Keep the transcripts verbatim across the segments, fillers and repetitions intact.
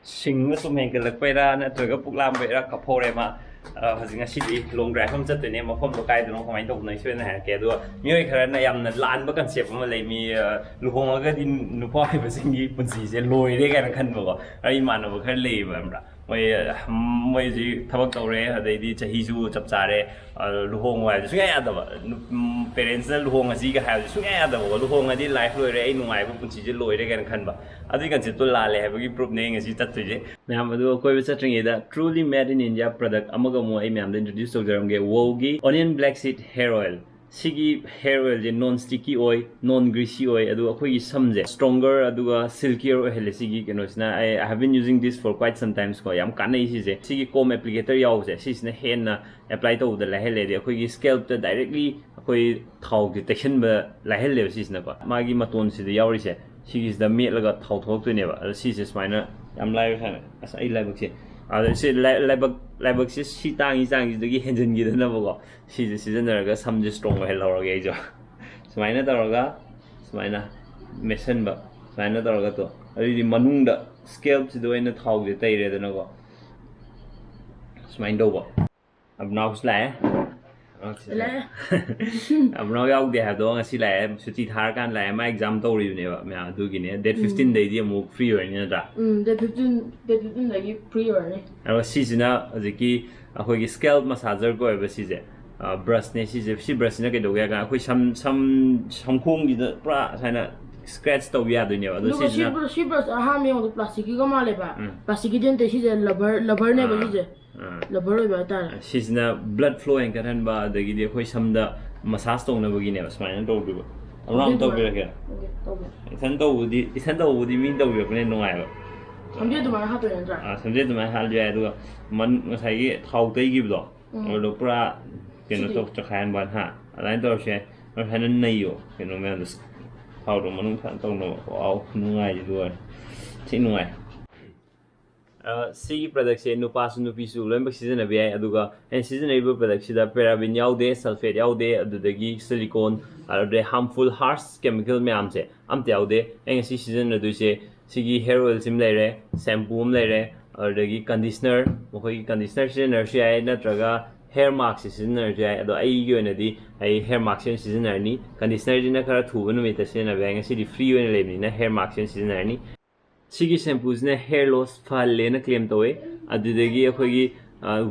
ꯁꯤꯡꯕ ꯁꯨꯝ ꯍꯦꯟꯒꯠꯂꯛꯄꯩꯔꯥ ꯅꯠꯇ꯭ꯔꯒ ꯄꯨꯛ ꯂꯥꯝꯕꯩꯔꯥ ꯀꯥꯞꯍꯧꯔꯦ ꯃꯥ꯫ ꯑ, ꯍꯧꯖꯤꯛ ꯉꯁꯤꯗꯤ ꯂꯣꯡ ꯗ꯭ꯔꯥꯏꯚ ꯑꯃ ꯆꯠꯇꯣꯏꯅꯦ꯫ ꯃꯐꯝꯗꯣ ꯀꯥꯏꯗꯅꯣ ꯀꯃꯥꯏꯅ ꯇꯧꯕꯅꯣ ꯑꯩ ꯁꯣꯏꯗꯅ ꯍꯥꯏꯔꯛꯀꯦ꯫ ꯑꯗꯨꯒ ꯃꯤꯑꯣꯏ ꯈꯔꯅ ꯌꯥꯝꯅ ꯂꯥꯟꯕ ꯀꯟꯁꯦꯞ ꯑꯃ ꯂꯩ꯫ ꯃꯤ, ꯑ, ꯂꯨꯍꯣꯡꯉꯒꯗꯤ ꯅꯨꯄꯥ ꯑꯣꯏꯕꯁꯤꯡꯒꯤ ꯄꯨꯟꯁꯤꯁꯦ ꯂꯣꯏꯔꯦ ꯀꯥꯏꯅ ꯈꯟꯕꯀꯣ꯫ ꯑꯩ ꯏꯃꯥꯟꯅꯕ ꯈꯔ ꯂꯩꯌꯦꯕ, ꯈꯪꯕ꯭ꯔꯥ? ꯃꯣꯏ, ꯑ, ꯃꯣꯏ ꯍꯧꯖꯤꯛ ꯊꯕꯛ ꯇꯧꯔꯦ, ꯑꯗꯩꯗꯤ ꯆꯍꯤꯁꯨ ꯆꯞ ꯆꯥꯔꯦ꯫ ꯑ, ꯂꯨꯍꯣꯡꯉꯣ ꯍꯥꯏꯕꯁꯦ ꯁꯨꯡꯌꯥ ꯌꯥꯗꯕ꯫ ꯅꯨ-, ꯎꯝ, ꯄꯦꯔꯦꯟꯁꯅ ꯂꯨꯍꯣꯡꯉꯁꯤꯒ ꯍꯥꯏꯕꯁꯦ ꯁꯨꯡꯌꯥ ꯌꯥꯗꯕꯀꯣ꯫ ꯂꯨꯍꯣꯡꯉꯗꯤ ꯂꯥꯏꯐ ꯂꯣꯏꯔꯦ, ꯑꯩ ꯅꯨꯡꯉꯥꯏꯕ ꯄꯨꯟꯁꯤꯁꯦ ꯂꯣꯏꯔꯦ ꯀꯥꯏꯅ ꯈꯟꯕ꯫ ꯑꯗꯨꯒꯤ ꯀꯟꯁꯦꯞꯇꯣ ꯂꯥꯜꯂꯦ ꯍꯥꯏꯕꯒꯤ ꯄ꯭ꯔꯨꯞꯅꯦ ꯑꯩ ꯉꯁꯤ ꯆꯠꯇꯣꯏꯁꯦ꯫ ꯃꯌꯥꯝ ꯑꯗꯨ ꯀꯣꯏꯕ ꯆꯠꯇ꯭ꯔꯤꯉꯩꯗ Truly Made in India product ꯑꯃꯒ ꯑꯃꯨꯛ ꯑꯩ ꯃꯌꯥꯝꯗ introduce ꯇꯧꯖꯔꯝꯒꯦ꯫ ꯋꯣꯒꯤ Onion Black Seed Hair Oil꯫ ꯁꯤꯒꯤ hair oilꯁꯦ non sticky ꯑꯣꯏ, non greasy ꯑꯣꯏ, ꯑꯗꯨꯒ ꯑꯩꯈꯣꯏꯒꯤ ꯁꯝꯁꯦ stronger ꯑꯗꯨꯒ silkier ꯑꯣꯏꯍꯜꯂꯦ꯫ ꯁꯤꯒꯤ ꯀꯩꯅꯣꯁꯤꯅ ꯑꯩ, I have been using this for quite some times ꯀꯣ, ꯌꯥꯝ ꯀꯥꯟꯅꯩ ꯁꯤꯁꯦ꯫ ꯁꯤꯒꯤ comb applicator ꯌꯥꯎꯕꯁꯦ ꯁꯤꯁꯤꯅ ꯍꯦꯟꯅ apply ꯇꯧꯕꯗ ꯂꯥꯏꯍꯜꯂꯦ꯫ ꯍꯥꯏꯗꯤ ꯑꯩꯈꯣꯏꯒꯤ scalpꯇ directly ꯑꯩꯈꯣꯏ ꯊꯥꯎꯁꯦ ꯇꯩꯁꯟꯕ ꯂꯥꯏꯍꯜꯂꯦꯕ ꯁꯤꯁꯤꯅꯀꯣ꯫ ꯃꯥꯒꯤ ꯃꯇꯣꯟꯁꯤꯗ ꯌꯥꯎꯔꯤꯁꯦ ꯁꯤꯒꯤꯁꯤꯗ ꯃꯦꯠꯂꯒ ꯊꯥꯎ ꯊꯣꯛꯂꯛꯇꯣꯏꯅꯦꯕ꯫ ꯑꯗꯣ ꯁꯤꯁꯦ ꯁꯨꯃꯥꯏꯅ ꯌꯥꯝ ꯂꯥꯏꯕ ꯁꯥꯏꯅ, ꯑꯁ, ꯑꯩ ꯂꯥꯏꯕꯛꯁꯦ, ꯑꯗ ꯁꯤ ꯂꯥꯏ-, ꯂꯥꯏꯕꯛ, ꯂꯥꯏꯕꯛꯁꯦ ꯁꯤ ꯇꯥꯡꯉꯤ ꯇꯥꯡꯉꯤꯗꯨꯗꯒꯤ ꯍꯦꯟꯖꯤꯟꯈꯤꯗꯅꯕꯀꯣ, ꯁꯤꯁꯦ ꯁꯤꯖꯤꯟꯅꯔꯒ ꯁꯝꯁꯦ strong ꯑꯣꯏꯍꯜꯍꯧꯔꯒꯦ ꯑꯩꯁꯨ꯫ ꯁꯨꯃꯥꯏꯅ ꯇꯧꯔꯒ, ꯁꯨꯃꯥꯏꯅ ꯃꯦꯠꯁꯟꯕ, ꯁꯨꯃꯥꯏꯅ ꯇꯧꯔꯒ ꯇꯣ, ꯑꯗꯨꯗꯤ ꯃꯅꯨꯡꯗ scalpꯁꯤꯗ ꯑꯣꯏꯅ ꯊꯥꯎꯁꯦ ꯇꯩꯔꯦꯗꯅꯀꯣ꯫ ꯁꯨꯃꯥꯏꯅ ꯇꯧꯕ꯫ ꯑꯕꯅꯥꯎꯁꯨ ꯂꯥꯛꯑꯦ꯫ ꯑꯕꯅꯥꯎꯁꯨ ꯂꯥꯛꯑꯦ꯫ ꯂꯥꯛꯑꯦ꯫ ꯑꯕꯅꯥꯎ ꯌꯥꯎꯗꯦ ꯍꯥꯏꯕꯗꯣ ꯉꯁꯤ ꯂꯥꯛꯑꯦ, ꯁꯨꯇꯤ ꯊꯥꯔꯀꯥꯟꯗ ꯂꯥꯛꯑꯦ꯫ ꯃꯥ exam ꯇꯧꯔꯤꯕꯅꯦꯕ ꯃꯌꯥꯝ, ꯑꯗꯨꯒꯤꯅꯦ꯫ Date ꯎꯝ꯫ fifteenꯗꯩꯗꯤ ꯑꯃꯨꯛ free ꯑꯣꯏꯔꯅꯤ ꯅꯠꯇ꯭ꯔꯥ? ꯎꯝ, date fifteen, date fifteenꯗꯒꯤ free ꯑꯣꯏꯔꯅꯤ꯫ ꯑꯗꯨꯒ ꯁꯤꯁꯤꯅ ꯍꯧꯖꯤꯛꯀꯤ ꯑꯩꯈꯣꯏꯒꯤ scalp massager ꯀꯧꯋꯦꯕ ꯁꯤꯁꯦ꯫ ꯑ, brushꯅꯦ ꯁꯤꯁꯦ꯫ ꯁꯤ brushꯁꯤꯅ ꯀꯩꯗꯧꯒꯦ ꯍꯥꯏ ꯀꯥꯟꯗ ꯑꯩꯈꯣꯏ ꯁꯝ, ꯁꯝ, ꯁꯝꯈꯣꯡꯒꯤꯗ ꯄꯨꯔꯥ ꯁꯨꯃꯥꯏꯅ scratch ꯇꯧꯕ ꯌꯥꯗꯣꯏꯅꯦꯕ꯫ ꯑꯗꯣ ꯑꯗꯨꯒ ꯁꯤ ꯁꯤꯁꯤꯅ brush, ꯁꯤ brush ꯑꯍꯥꯟꯕ ꯌꯦꯡꯕꯗ plasticꯀꯤꯒ ꯃꯥꯜꯂꯦꯕ꯫ ꯎꯝ꯫ Plasticꯀꯤꯗꯤ ꯅꯠꯇꯦ, ꯁꯤꯁꯦ rubber, rubberꯅꯦꯕ ꯑꯥ꯫ ꯁꯤꯁꯦ꯫ ꯑꯥ꯫ Rubber ꯑꯣꯏꯕ ꯍꯥꯏꯇꯥꯔꯦ꯫ ꯁꯤꯁꯤꯅ blood flow ꯍꯦꯟꯒꯠꯍꯟꯕ, ꯑꯗꯒꯤꯗꯤ ꯑꯩꯈꯣꯏ ꯁꯝꯗ massage ꯇꯧꯅꯕꯒꯤꯅꯦꯕ ꯁꯨꯃꯥꯏꯅ ꯇꯧꯗꯣꯏꯕ꯫ ꯑꯃꯨꯛ ꯑꯗꯨꯃꯥꯏꯅ ꯇꯧꯕꯤꯔꯛꯀꯦ꯫ Okay, ꯇꯧꯕꯤꯔꯣ꯫ ꯏꯊꯟ ꯇꯧꯕꯗꯤ, ꯏꯊꯟ ꯇꯧꯕꯗꯤ ꯃꯤ ꯇꯧꯕꯤꯔꯛꯄꯅ ꯍꯦꯟꯅ ꯅꯨꯡꯉꯥꯏꯕ꯫ ꯁꯝꯖꯦꯠ ꯑꯗꯨꯃꯥꯏꯅ ꯍꯥꯠꯇꯣꯏ ꯅꯠꯇ꯭ꯔꯥ? ꯑꯥ, ꯁꯝꯖꯦꯠ ꯑꯗꯨꯃꯥꯏꯅ ꯍꯥꯠꯂꯁꯨ ꯌꯥꯏ꯫ ꯑꯗꯨꯒ ꯃꯟ-, ꯉꯁꯥꯏꯒꯤ ꯊꯥꯎ ꯇꯩꯈꯤꯕꯗꯣ, ꯎꯝ꯫ ꯑꯗꯨꯗꯣ ꯄꯨꯔꯥ ꯀꯩꯅꯣ ꯁꯤꯗꯤ꯫ ꯇꯧ-, ꯆꯈꯥꯏꯍꯟꯕ ꯋꯥꯅꯤ, ꯍꯥ? ꯑꯗꯨꯃꯥꯏꯅ ꯇꯧꯔꯁꯨ ꯌꯥꯏ꯫ ꯅꯣꯏ ꯁꯨꯃꯥꯏꯅ ꯅꯩꯌꯣ, ꯀꯩꯅꯣ ꯃꯌꯥꯝꯗꯣ, ꯊꯥꯎꯗꯣ ꯃꯅꯨꯡ ꯐꯖꯅ ꯇꯧꯅꯕ꯫ Wow, ꯈꯨꯅꯨꯡꯉꯥꯏꯗꯤ ꯂꯣꯏꯔꯦ꯫ ꯊꯤ ꯅꯨꯡꯉꯥꯏ꯫ ꯑ, ꯁꯤꯒꯤ productꯁꯦ ꯅꯨꯄꯥꯁꯨ ꯅꯨꯄꯤꯁꯨ ꯂꯣꯏꯅꯃꯛ ꯁꯤꯖꯤꯟꯅꯕ ꯌꯥꯏ꯫ ꯑꯗꯨꯒ ꯑꯩꯅ ꯁꯤꯖꯤꯟꯅꯔꯤꯕ productꯁꯤꯗ paraben ꯌꯥꯎꯗꯦ, sulfate ꯌꯥꯎꯗꯦ, ꯑꯗꯨꯗꯒꯤ silicone, ꯑꯗꯨꯗꯩ harmful harsh chemical ꯃꯌꯥꯝꯁꯦ ꯑꯝꯇ ꯌꯥꯎꯗꯦ꯫ ꯑꯩ ꯉꯁꯤ ꯁꯤꯖꯤꯟꯅꯗꯣꯏꯁꯦ ꯁꯤꯒꯤ ꯍꯦꯌꯔ ꯑꯣꯏꯜꯁꯤꯃ ꯂꯩꯔꯦ, ꯁꯦꯝꯄꯨ ꯑꯃ ꯂꯩꯔꯦ, ꯑꯗꯨꯗꯒꯤ ꯀꯟꯗꯤꯁꯅꯔ, ꯃꯈꯣꯏꯒꯤ ꯀꯟꯗꯤꯁꯅꯔ ꯁꯤꯖꯤꯟꯅꯔꯁꯨ ꯌꯥꯏ, ꯅꯠꯇ꯭ꯔꯒ ꯍꯦꯌꯔ ꯃꯥꯛꯁꯁꯦ ꯁꯤꯖꯤꯟꯅꯔꯁꯨ ꯌꯥꯏ꯫ ꯑꯗꯣ ꯑꯩꯒꯤ ꯑꯣꯏꯅꯗꯤ ꯑꯩ ꯍꯦꯌꯔ ꯃꯥꯛꯁꯁꯦ ꯑꯣꯏꯅ ꯁꯤꯖꯤꯟꯅꯔꯅꯤ꯫ ꯀꯟꯗꯤꯁꯅꯔꯁꯤꯅ ꯈꯔ ꯊꯨꯕ ꯅꯨꯃꯤꯠꯇ ꯁꯤꯖꯤꯟꯅꯕ ꯌꯥꯏ, ꯉꯁꯤꯗꯤ ꯐ꯭ꯔꯤ ꯑꯣꯏꯅ ꯂꯩꯕꯅꯤꯅ ꯍꯦꯌꯔ ꯃꯥꯛꯁꯁꯦ ꯑꯣꯏꯅ ꯁꯤꯖꯤꯟꯅꯔꯅꯤ꯫ ꯁꯤꯒꯤ ꯁꯦꯝꯄꯨꯁꯤꯅ ꯍꯦꯌꯔ ꯂꯣꯁ ꯐꯍꯜꯂꯦꯅ ꯀ꯭ꯂꯦꯝ ꯇꯧꯋꯦ꯫ ꯑꯗꯨꯗꯒꯤ ꯑꯩꯈꯣꯏꯒꯤ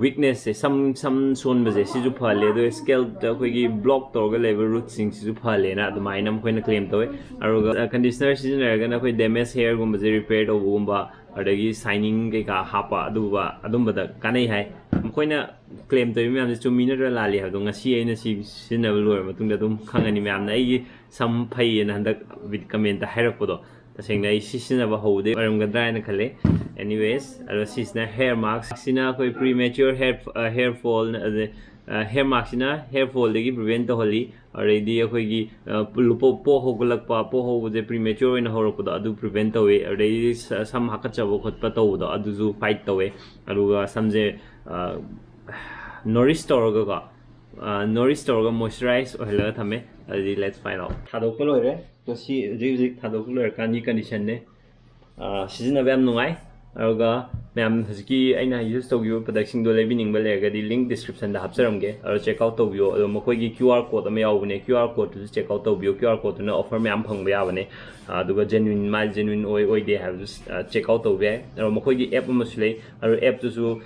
ꯋꯤꯛꯅꯦꯁꯁꯦ, ꯁꯝ ꯁꯝ ꯁꯣꯟꯕꯁꯦ, ꯁꯤꯁꯨ ꯐꯍꯜꯂꯦ꯫ ꯑꯗꯨꯒ ꯁ꯭ꯀꯦꯜꯞꯇ ꯑꯩꯈꯣꯏꯒꯤ ꯕ꯭ꯂꯣꯛ ꯇꯧꯔꯒ ꯂꯩꯕ ꯔꯨꯠꯁꯤꯡꯁꯤꯁꯨ ꯐꯍꯜꯂꯦꯅ ꯑꯗꯨꯃꯥꯏꯅ ꯃꯈꯣꯏꯅ ꯀ꯭ꯂꯦꯝ ꯇꯧꯋꯦ꯫ ꯑꯗꯨꯒ ꯀꯟꯗꯤꯁꯅꯔ ꯁꯤꯖꯤꯟꯅꯔꯒꯅ ꯑꯩꯈꯣꯏ ꯗꯦꯃꯦꯖ ꯍꯦꯌꯔꯒꯨꯝꯕꯁꯦ ꯔꯤꯄꯦꯌꯔ ꯇꯧꯕꯒꯨꯝꯕ, ꯑꯗꯒꯤ ꯁꯥꯏꯅꯤꯡ ꯀꯩꯀꯥ ꯍꯥꯞꯄ, ꯑꯗꯨꯒꯨꯝꯕ ꯑꯗꯨꯝꯕꯗ ꯀꯥꯟꯅꯩ ꯍꯥꯏ꯫ ꯃꯈꯣꯏꯅ ꯀ꯭ꯂꯦꯝ ꯇꯧꯔꯤꯕ ꯃꯌꯥꯝꯁꯦ ꯆꯨꯝꯃꯤ ꯅꯠꯇ꯭ꯔꯥ ꯂꯥꯜꯂꯤ ꯍꯥꯏꯕꯗꯣ ꯉꯁꯤ ꯑꯩꯅ ꯁꯤ ꯁꯤꯖꯤꯟꯅꯕ ꯂꯣꯏꯔ ꯃꯇꯨꯡꯗ ꯑꯗꯨꯝ ꯈꯪꯉꯅꯤ ꯃꯌꯥꯝꯅ ꯑꯩꯒꯤ ꯁꯝ ꯐꯩꯌꯦꯅ ꯍꯟꯗꯛ ꯀꯃꯦꯟꯇ ꯍꯥꯏꯔꯛꯄꯗꯣ꯫ ꯇꯁꯦꯡꯅ ꯑꯩ ꯁꯤ ꯁꯤꯖꯤꯟꯅꯕ ꯍꯧꯕꯗꯩ ꯑꯣꯏꯔꯝꯒꯗ꯭ꯔꯥ ꯍꯥꯏꯅ ꯈꯜꯂꯦ꯫ ꯑꯦꯅꯤꯋꯦꯁ, ꯑꯗꯣ ꯁꯤꯁꯤꯅ ꯍꯦꯌꯔ ꯃꯥꯛꯁ꯫ ꯁꯤꯅ ꯑꯩꯈꯣꯏ premature hair hair fall, hair ꯃꯥꯛꯁꯁꯤꯅ ꯍꯦꯌꯔ ꯐꯣꯜꯗꯒꯤ ꯄ꯭ꯔꯤꯚꯦꯟ ꯇꯧꯍꯜꯂꯤ꯫ ꯑꯗꯩꯗꯤ ꯑꯩꯈꯣꯏꯒꯤ ꯄꯣ ꯍꯧꯒꯠꯂꯛꯄ, ꯄꯣ ꯍꯧꯕꯁꯦ ꯄ꯭ꯔꯤ ꯃꯦꯆ꯭ꯌꯣꯔ ꯑꯣꯏꯅ ꯍꯧꯔꯛꯄꯗꯣ ꯑꯗꯨ ꯄ꯭ꯔꯤꯚꯦꯟ ꯇꯧꯋꯤ꯫ ꯑꯗꯩꯗꯤ ꯁꯝ ꯍꯥꯀꯠꯆꯕ ꯈꯣꯠꯄ ꯇꯧꯕꯗꯣ ꯑꯗꯨꯁꯨ ꯐꯥꯏꯠ ꯇꯧꯋꯦ꯫ ꯑꯗꯨꯒ ꯁꯝꯁꯦ ꯅꯣꯔꯤꯁ ꯇꯧꯔꯒꯀꯣ, ꯅꯣꯔꯤꯁ ꯇꯧꯔꯒ ꯃꯣꯏꯆꯔꯥꯏꯁ ꯑꯣꯏꯍꯜꯂꯒ ꯊꯝꯃꯦ꯫ ꯑꯗꯨꯗꯤ let's find out꯫ ꯊꯥꯗꯣꯛꯄ ꯂꯣꯏꯔꯦ꯫ ꯃꯁꯤ ꯍꯧꯖꯤꯛ ꯍꯧꯖꯤꯛ ꯊꯥꯗꯣꯛꯄ ꯂꯣꯏꯔꯀꯥꯟꯒꯤ ꯀꯟꯗꯤꯁꯟꯅꯦ꯫ ꯁꯤꯖꯤꯟꯅꯕ ꯌꯥꯝ ꯅꯨꯡꯉꯥꯏ꯫ ꯑꯗꯨꯒ ꯃꯌꯥꯝ ꯍꯧꯖꯤꯛꯀꯤ ꯑꯩꯅ ꯌꯨꯁ ꯇꯧꯈꯤꯕ ꯄ꯭ꯔꯗꯛꯁꯤꯡꯗꯣ ꯂꯩꯕꯤꯅꯤꯡꯕ ꯂꯩꯔꯒꯗꯤ ꯂꯤꯡ ꯗꯤꯁꯀ꯭ꯔꯤꯞꯁꯟꯗ ꯍꯥꯞꯆꯔꯝꯒꯦ꯫ ꯑꯗꯣ ꯆꯦꯛ ꯑꯥꯎꯠ ꯇꯧꯕꯤꯌꯣ꯫ ꯑꯗꯣ ꯃꯈꯣꯏꯒꯤ ꯀ꯭ꯌꯨ ꯑꯥꯔ ꯀꯣꯗ ꯑꯃ ꯌꯥꯎꯕꯅꯦ, ꯀ꯭ꯌꯨ ꯑꯥꯔ ꯀꯣꯗꯇꯨꯁꯨ ꯆꯦꯛ ꯑꯥꯎꯠ ꯇꯧꯕꯤꯌꯣ꯫ ꯀ꯭ꯌꯨ ꯑꯥꯔ ꯀꯣꯗꯇꯨꯅ ꯑꯣꯐꯔ ꯃꯌꯥꯝ ꯐꯪꯕ ꯌꯥꯕꯅꯦ꯫ ꯑꯗꯨꯒ ꯖꯦꯅ꯭ꯋꯤꯟ, ꯃꯥ ꯖꯦꯅ꯭ꯋꯤꯟ ꯑꯣꯏ ꯑꯣꯏꯗꯦ ꯍꯥꯏꯕꯗꯨ ꯆꯦꯛ ꯑꯥꯎꯠ ꯇꯧꯕ ꯌꯥꯏ꯫ ꯑꯗꯣ ꯃꯈꯣꯏꯒꯤ ꯑꯦꯞ ꯑꯃꯁꯨ ꯂꯩ꯫ ꯑꯗꯣ ꯑꯦꯞꯇꯨꯁꯨ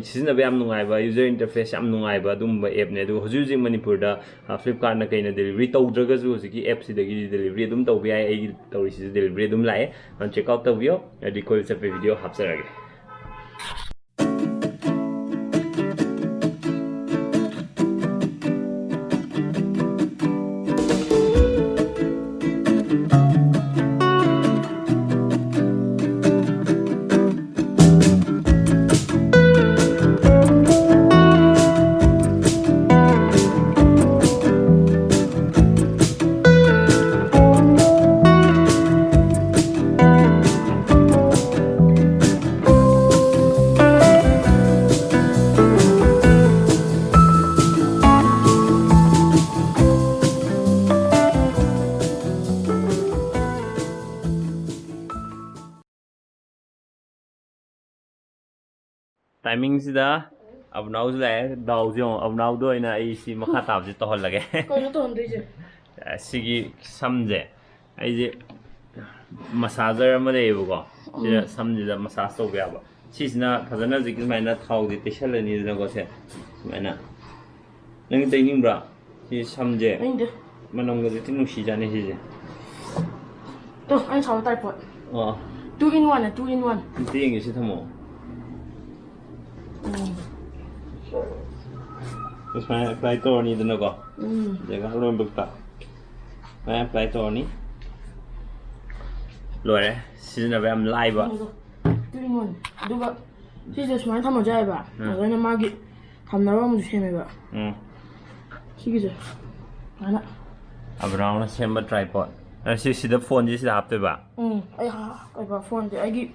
ꯁꯤꯖꯤꯟꯅꯕ ꯌꯥꯝ ꯅꯨꯡꯉꯥꯏꯕ, ꯌꯨꯖꯔ ꯏꯟꯇꯔꯐꯦꯁ ꯌꯥꯝ ꯅꯨꯡꯉꯥꯏꯕ ꯑꯗꯨꯒꯨꯝꯕ ꯑꯦꯞꯅꯦ꯫ ꯑꯗꯨꯒ ꯍꯧꯖꯤꯛ ꯍꯧꯖꯤꯛ ꯃꯅꯤꯄꯨꯔꯗ ꯐ꯭ꯂꯤꯞꯀꯥꯔꯠꯅ ꯀꯩꯅ ꯗꯦꯂꯤꯚꯔꯤ ꯇꯧꯗ꯭ꯔꯒꯁꯨ ꯍꯧꯖꯤꯛꯀꯤ ꯑꯦꯞꯁꯤꯗꯒꯤꯗꯤ ꯗꯦꯂꯤꯚꯔꯤ ꯑꯗꯨꯝ ꯇꯧꯕ ꯌꯥꯏ꯫ ꯑꯩꯒꯤ ꯇꯧꯔꯤꯁꯤꯁꯨ ꯗꯦꯂꯤꯚꯔꯤ ꯑꯗꯨꯝ ꯂꯥꯛꯑꯦ꯫ ꯑꯗꯨꯅ ꯆꯦꯛ ꯑꯥꯎꯠ ꯇꯧꯕꯤꯌꯣ꯫ ꯑꯗꯨꯗꯤ ꯀꯣꯏꯕ ꯆꯠꯄꯒꯤ ꯚꯤꯗꯤꯑꯣ ꯍꯥꯞꯆꯔꯒꯦ꯫ ꯇꯥꯏꯃꯤꯡꯁꯤꯗ ꯑꯕꯨꯅꯥꯎꯁꯨ ꯂꯥꯛꯑꯦ꯫ ꯗꯥꯎꯁꯦ ꯌꯦꯡꯉꯣ, ꯑꯕꯨꯅꯥꯎꯗ ꯑꯣꯏꯅ ꯑꯩ ꯁꯤ ꯃꯈꯥ ꯇꯥꯕꯁꯦ ꯇꯧꯍꯜꯂꯒꯦ꯫ ꯀꯩꯅꯣ ꯇꯧꯍꯟꯗꯣꯏꯁꯦ? ꯁꯤꯒꯤ ꯁꯝꯁꯦ ꯑꯩꯁꯦ ꯃꯁꯥꯖꯔ ꯑꯃ ꯂꯩꯌꯦꯕꯀꯣ, ꯁꯤꯗ ꯁꯝꯁꯤꯗ ꯃꯁꯥꯖ ꯇꯧꯕ ꯌꯥꯕ꯫ ꯁꯤꯁꯤꯅ ꯐꯖꯅ ꯍꯧꯖꯤꯛꯀꯤ ꯁꯨꯃꯥꯏꯅ ꯊꯥꯎꯁꯦ ꯇꯩꯁꯜꯂꯅꯤꯗꯅꯀꯣ, ꯁꯦ ꯁꯨꯃꯥꯏꯅ꯫ ꯅꯪ ꯇꯩꯅꯤꯡꯕ꯭ꯔꯥ? ꯁꯤ ꯁꯝꯁꯦ ꯇꯩꯅꯤꯡꯗꯦ꯫ ꯃꯅꯝꯒꯁꯦ ꯊꯤ ꯅꯨꯡꯁꯤꯖꯥꯠꯅꯤ ꯁꯤꯁꯦ꯫ ꯇꯣ, ꯑꯩꯅ ꯁꯥꯕ ꯇꯥꯏꯄꯣꯠ꯫ ꯑꯣ, Two in one, two in one. ꯑꯝꯇ ꯌꯦꯡꯒꯦ, ꯁꯤ ꯊꯝꯃꯣ꯫ ꯎꯝ. ꯁꯨꯃꯥꯏꯅ ꯑꯦꯄ꯭ꯂꯥꯏ ꯇꯧꯔꯅꯤꯗꯅꯀꯣ, ꯎꯝ. ꯖꯒꯥ ꯂꯣꯏꯅꯃꯛꯇ ꯁꯨꯃꯥꯏꯅ ꯑꯦꯄ꯭ꯂꯥꯏ ꯇꯧꯔꯅꯤ꯫ ꯂꯣꯏꯔꯦ, ꯁꯤꯖꯤꯟꯅꯕ ꯌꯥꯝ ꯂꯥꯏꯕ꯫ ꯑꯗꯣ, two in one. ꯑꯗꯨꯒ ꯁꯤꯁꯦ ꯁꯨꯃꯥꯏꯅ ꯊꯝꯃꯁꯨ ꯌꯥꯏꯕ꯫ ꯎꯝ. ꯑꯗꯨꯅ ꯃꯥꯒꯤ ꯊꯝꯅꯕ ꯑꯃꯁꯨ ꯁꯦꯝꯃꯦꯕ꯫ ꯎꯝ. ꯁꯤꯒꯤꯁꯦ ꯁꯨꯃꯥꯏꯅ. ꯑꯕ꯭ꯔꯥꯎꯟꯅ ꯁꯦꯝꯕ ꯇ꯭ꯔꯥꯏꯄꯣꯠ꯫ ꯑ, ꯁꯤ, ꯁꯤꯗ ꯐꯣꯟꯁꯦ ꯁꯤꯗ ꯍꯥꯞꯇꯣꯏꯕ? ꯎꯝ, ꯑꯩ ꯍꯥ- ꯀꯩꯕ, ꯐꯣꯟꯁꯦ ꯑꯩꯒꯤ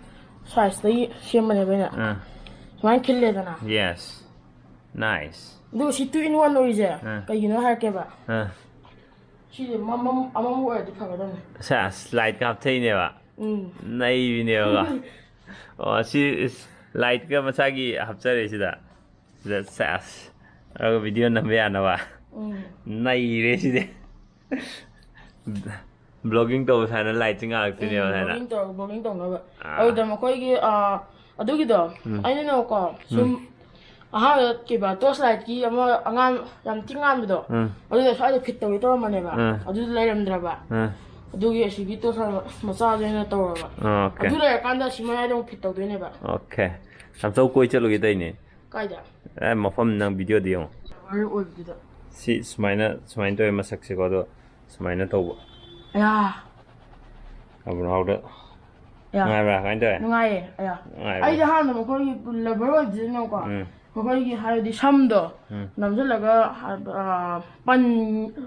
ꯁꯥꯏꯖꯇꯒꯤ ꯁꯦꯝꯕꯅꯦꯕ ꯑꯩꯅ꯫ ꯑꯥ. ꯁꯨꯃꯥꯏꯅ ꯈꯤꯜꯂꯦꯗꯅ. Yes. Nice. ꯑꯗꯨꯒ ꯁꯤ two in one ꯑꯣꯏꯔꯤꯁꯦ ꯑꯥ. ꯀꯩꯒꯤꯅꯣ ꯍꯥꯏꯔꯛꯀꯦꯕ? ꯑꯥ. ꯁꯤꯁꯦ ꯃꯃꯝ ꯑꯃꯃꯝ ꯑꯣꯏꯔꯗꯤ ꯐꯒꯗꯕꯅꯦ. ꯁꯦꯁ, ꯂꯥꯏꯠꯀ ꯍꯥꯞꯊꯩꯅꯦꯕ꯫ ꯎꯝ. ꯅꯩꯕꯤꯅꯦꯕꯀꯣ꯫ ꯑꯣ, ꯁꯤ ꯂꯥꯏꯠꯀ ꯃꯁꯥꯒꯤ ꯍꯥꯞꯆꯔꯦ ꯁꯤꯗ꯫ ꯁꯤꯗ ꯁꯦꯁ꯫ ꯑꯗꯨꯒ ꯚꯤꯗꯤꯑꯣ ꯅꯝꯕ ꯌꯥꯅꯕ꯫ ꯎꯝ. ꯅꯩꯔꯦ ꯁꯤꯗꯤ꯫ ꯕ꯭ꯂꯣꯒꯤꯡ ꯇꯧꯕ ꯁꯥꯏꯅ ꯂꯥꯏꯠꯁꯤ ꯉꯥꯜꯂꯛꯇꯣꯏꯅꯦꯕ ꯁꯥꯏꯅ꯫ ꯕ꯭ꯂꯣꯒꯤꯡ ꯇꯧꯔ ꯕ꯭ꯂꯣꯒꯤꯡ ꯇꯧꯅꯕ. ꯑꯥ. ꯑꯗꯨꯗ ꯃꯈꯣꯏꯒꯤ ꯑꯥ, ꯑꯗꯨꯒꯤꯗꯣ ꯎꯝ. ꯑꯩꯅꯅꯦꯀꯣ ꯁꯨꯝ ꯑꯍꯥꯟꯕꯗ ꯀꯩꯕ ꯇꯣꯔꯆ ꯂꯥꯏꯠꯀꯤ ꯑꯃ ꯑꯉꯥꯟ ꯌꯥꯝ ꯊꯤ ꯉꯥꯟꯕꯗꯣ ꯎꯝ. ꯑꯗꯨꯗ ꯁ꯭ꯋꯥꯏꯗ ꯐꯤꯠ ꯇꯧꯒꯦ ꯇꯧꯔꯝꯕꯅꯦꯕ. ꯎꯝ. ꯑꯗꯨꯗꯤ ꯂꯩꯔꯝꯗ꯭ꯔꯕ. ꯎꯝ. ꯑꯗꯨꯒꯤ ꯑꯁꯤꯒꯤ ꯇꯣꯔꯆ ꯂꯥꯏꯠ ꯃꯆꯥꯁꯦ ꯑꯣꯏꯅ ꯇꯧꯔꯕ. ꯑꯣꯀꯦ꯫ ꯑꯗꯨ ꯂꯩꯔꯀꯥꯟꯗ ꯑꯁꯤ ꯃꯌꯥꯏꯗ ꯑꯃꯨꯛ ꯐꯤꯠ ꯇꯧꯗꯣꯏꯅꯦꯕ. ꯑꯣꯀꯦ꯫ ꯂꯝꯆꯧ ꯀꯣꯏ ꯆꯠꯂꯨꯒꯦ ꯇꯧꯔꯤꯅꯦ꯫ ꯀꯥꯏꯗ? ꯑꯦ, ꯃꯐꯝ ꯅꯪ ꯚꯤꯗꯤꯑꯣꯗ ꯌꯦꯡꯉꯣ꯫ ꯋꯥꯔꯤ ꯑꯣꯏꯕꯗꯨꯗ. ꯁꯤ ꯁꯨꯃꯥꯏꯅ, ꯁꯨꯃꯥꯏꯅ ꯇꯧꯋꯦ ꯃꯁꯛꯁꯦꯀꯣ, ꯑꯗꯣ ꯁꯨꯃꯥꯏꯅ ꯇꯧꯕ꯫ ꯑꯌꯥ. ꯑꯕ꯭ꯔꯥꯎꯗ ꯑꯌꯥ. ꯅꯨꯡꯉꯥꯏꯕ꯭ꯔꯥ? ꯀꯃꯥꯏꯅ ꯇꯧꯋꯦ? ꯅꯨꯡꯉꯥꯏꯌꯦ. ꯑꯌꯥ. ꯅꯨꯡꯉꯥꯏꯕ꯭ꯔꯥ? ꯑꯩꯗꯤ ꯑꯍꯥꯟꯕ ꯃꯈꯣꯏꯒꯤ ꯂꯕꯔ ꯑꯣꯏꯕꯁꯤꯅꯀꯣ ꯎꯝ. ꯃꯈꯣꯏꯒꯤ ꯍꯥꯏꯕꯗꯤ ꯁꯝꯗꯣ ꯎꯝ. ꯅꯝꯁꯤꯜꯂꯒ ꯑ, ꯄꯟ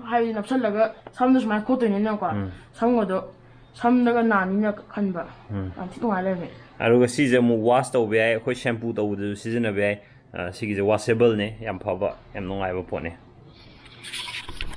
ꯍꯥꯏꯕꯗꯤ ꯅꯞꯁꯤꯜꯂꯒ ꯁꯝꯗꯣ ꯁꯨꯃꯥꯏꯅ ꯈꯣꯠꯇꯣꯏꯅꯤꯅꯀꯣ ꯎꯝ. ꯁꯝꯒꯗꯣ ꯁꯝꯗꯒ ꯅꯥꯅꯤꯅ ꯈꯟꯕ. ꯎꯝ. ꯌꯥꯝ ꯊꯤ ꯅꯨꯡꯉꯥꯏ ꯂꯩꯔꯝꯃꯦ. ꯑꯗꯨꯒ ꯁꯤꯁꯦ ꯑꯃꯨꯛ ꯋꯥꯁ ꯇꯧꯕ ꯌꯥꯏ, ꯑꯩꯈꯣꯏ ꯁꯦꯝꯄꯨ ꯇꯧꯕꯗꯁꯨ ꯁꯤꯖꯤꯟꯅꯕ ꯌꯥꯏ꯫ ꯑ, ꯁꯤꯒꯤꯁꯦ ꯋꯥꯁꯦꯕꯜꯅꯦ, ꯌꯥꯝ ꯐꯕ, ꯌꯥꯝ ꯅꯨꯡꯉꯥꯏꯕ ꯄꯣꯠꯅꯦ꯫